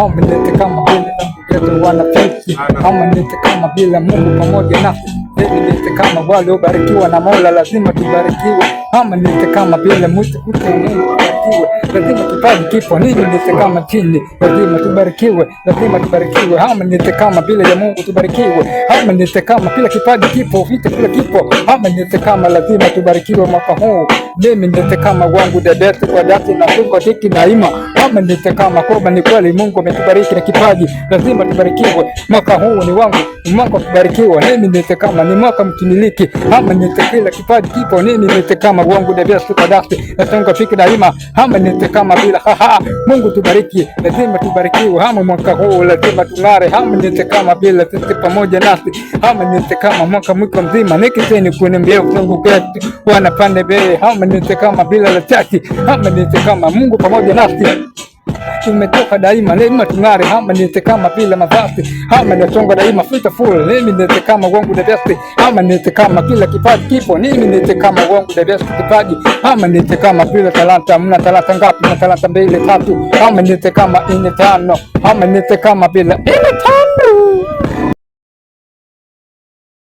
Hama nite kama vile yetu wanafiki, hama nite kama vile Mungu pamoja nasi. Mimi nite kama waliobarikiwa na Mola, lazima tubarikiwe. Hama nite kama vile mtu kuta Mungu tubarikiwe, lazima kipaji kipo. Nini nite kama chini, lazima tubarikiwe, lazima tubarikiwe. Hama nite kama vile ya Mungu tubarikiwe. Hama nite kama kila kipaji kipo, vita kila kipo. Hama nite kama lazima tubarikiwe mwaka huu. Mimi nite kama wangu dedete kwa dati na tuko tiki daima. Hama nite kama kwamba ni kweli Mungu ametubariki na kipaji, lazima tubarikiwe. Mwaka huu ni wangu, mwaka kubarikiwa. Mimi nite kama ni mwaka mkimiliki. Hama nite kila kipaji kipo. Mimi nite kama wangu dedete kwa dati na tuko tiki daima. Hama nite kama bila haha. Mungu tubariki, lazima tubarikiwe. Hama mwaka huu lazima tung'are. Hama nite kama bila sisi pamoja nasi. Hama nite kama mwaka mwiko mzima nikiteni kuniambia Mungu kwetu wana pande be. Hama nite kama bila la chati. Hama nite kama Mungu pamoja nasi tumetoka daima, lazima tung'are. Hama nite kama bila mavazi, hama nasonga daima fita full. Mimi nite kama wangu the best, hama nite kama kila kipaji kipo. Mimi nite kama wangu the best kipaji, hama nite kama bila talanta. Mna talanta ngapi? Mna talanta mbili tatu. Hama nite kama nne tano, hama nite kama bila nne tano.